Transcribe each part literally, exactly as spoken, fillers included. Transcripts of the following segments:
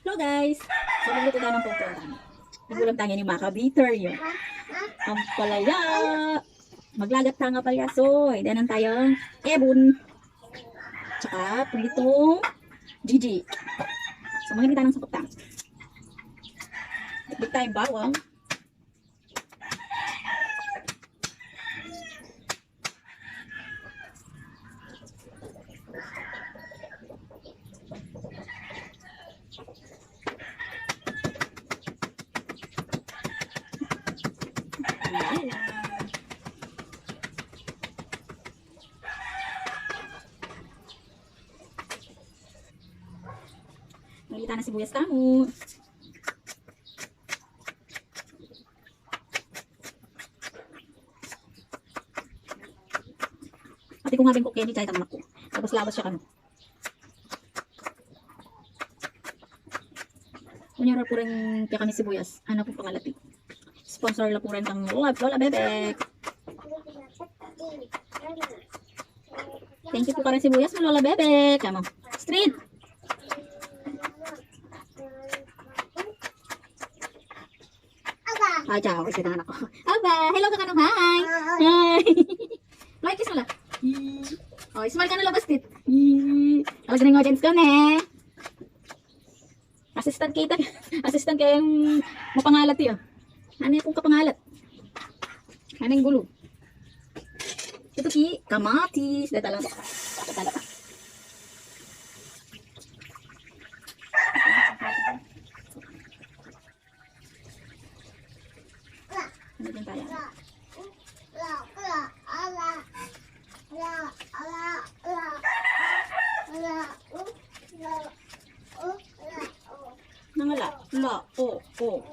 Hello guys! So, magluto tayo ng pongpong. Nagulong tayo ni Maka Bitter yun. Ampalaya! Maglagat tayo ng palyasoy. Danan tayong ebon. Tsaka pritong jiji. So, maganda ng sangkap tayo. Dikdik tayong bawang. Magluto na sibuyas tamu. Ati ku nga beng ku keni, chay, tang anak ku. Labas-labas ya kanu. Kunya ra pu rin kekami sibuyas. Ano pu pangalat e? Sponsor la pu rin kang Lola, Lola Bebek. Thank you pu karing sibuyas mu, Lola Bebek. Kamo. Street. Ay, tsaka ako, isa na anak ku. Aba, hello ka kanu, hi. Hi. Hi. Like, kiss mu la. Ih. O, smile kanu la, bastit. Ih. Talaga ning audience ku, ne. Assistant kita. Assistant kaya yung mapangalat yun. Ano yung kapangalat? Ano yung gulo? Ito ki kamatis. Dahil talaga. Dahil talaga. Ano din tayo? Nangala. La. O. O.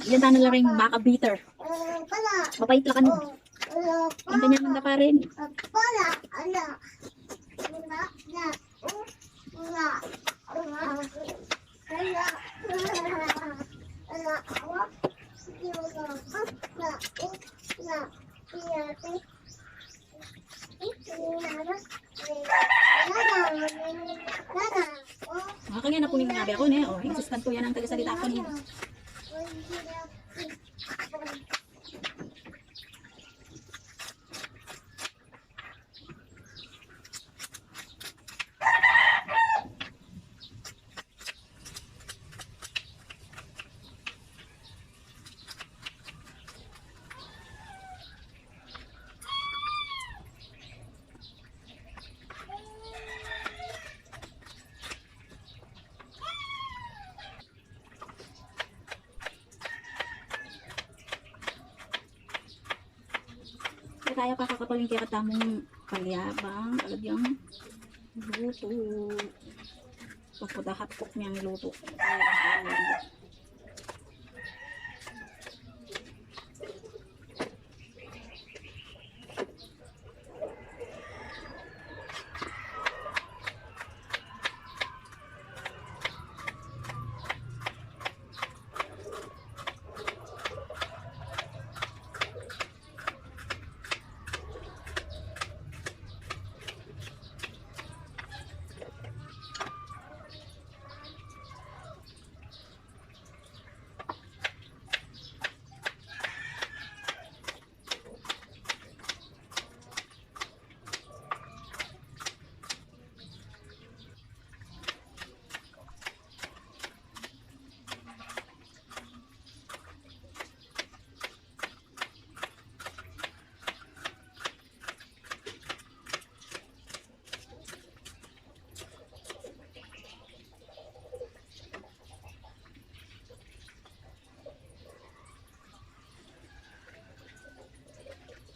Yan, tana la ring Maka Bitter. Mapait la kanu. Ang kanya manda pa rin. Mga kanya na kuning ngabe ako ne. O, yung assistant ku yan ang tagasalita kanina. Kaya kakakapalingke ka tamung palyabang, talagang luto. Pagkadahap kok niyang luto.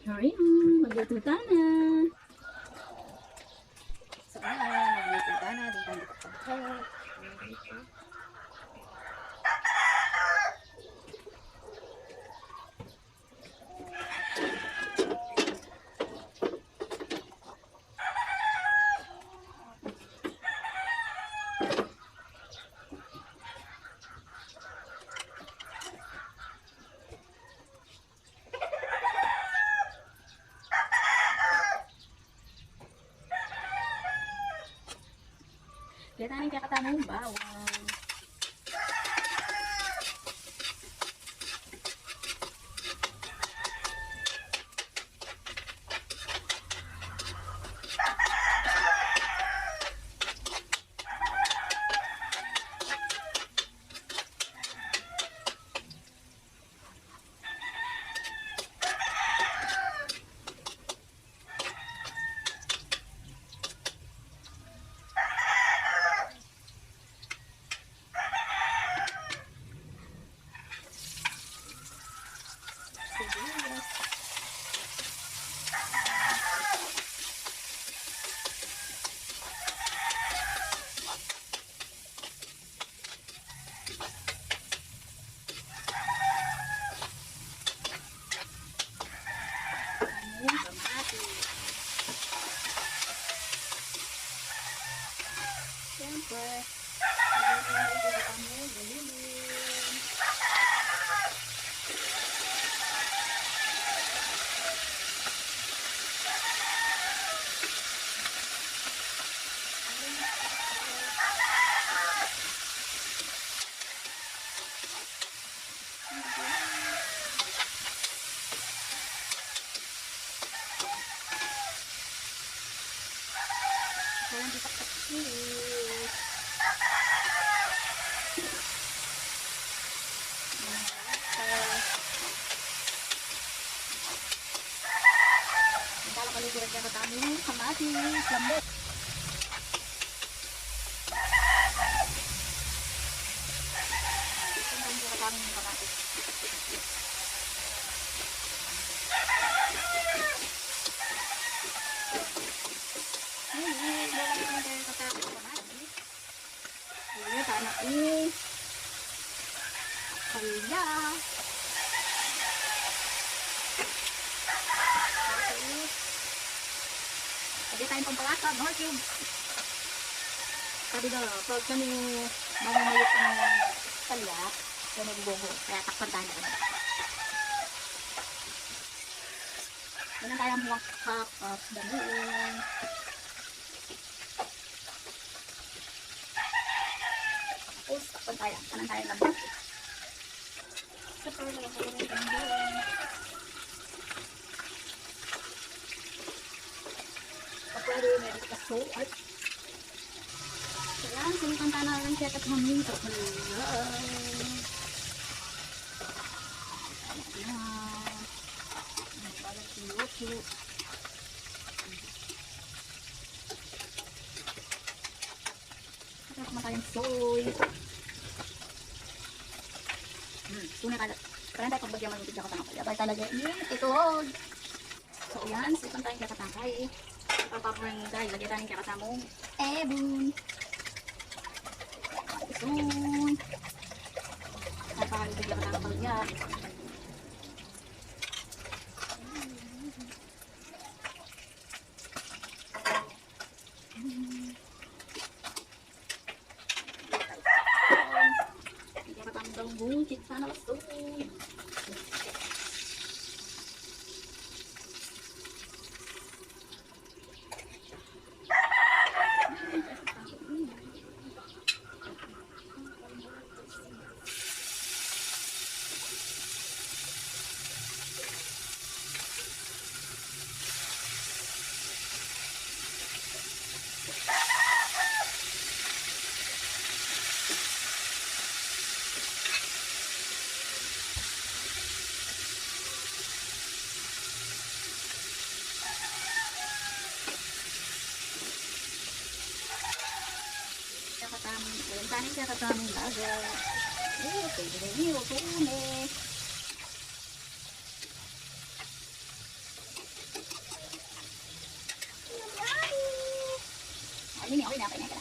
Ayun, magluto tana. So, ayan, magluto tana. Dun tayo magluto. Nanu ing kekatamung bawang? Sibuyas. Ayan, kamatis. Siyempre, lagyan na natin ang ating gulay. Parang di taktak. Ang talakaluguran niya, katamung kamatis, lambot. Ito na yung katamung kamatis. Ngayon, lalagyan na tayo ng katamung kamatis. Ayan, sana all. Ayan. Okay. Lagyan tayong pampalasa, Knorr cube. Sabi daw, pag kami mamumayot ang talya, kaya naguguho. Kaya takpan tayo na kami. Ganun tayo ang half of the moon. Tapos, takpan tayo. Kanan tayo ng lambot. Sa pala, wala nang lambot. Kapwede, may kaso. Ay. Ayan, sinipan tayo na rin siya at haming sa pala. Ayan. Ang pala, sinuso. Tapos, matay ang soy. Hmm, tuna talaga. Parang tayo pagbagyan, malupit siya, katanga pala. Abay talaga, eh, ito. So, yan. Sipan tayo ng kakatangkay. Ipapapang tayo. Lagyan tayo ng kakatamung ebon. Isun. Tapos, bigla ka tapang pala. Hindi ka matandang bungkit. Sana gusto. Kakatamung, walang kanin, kakatamung laga. Oh, pwede na yun, tune. Ay, ini, okay na, okay na.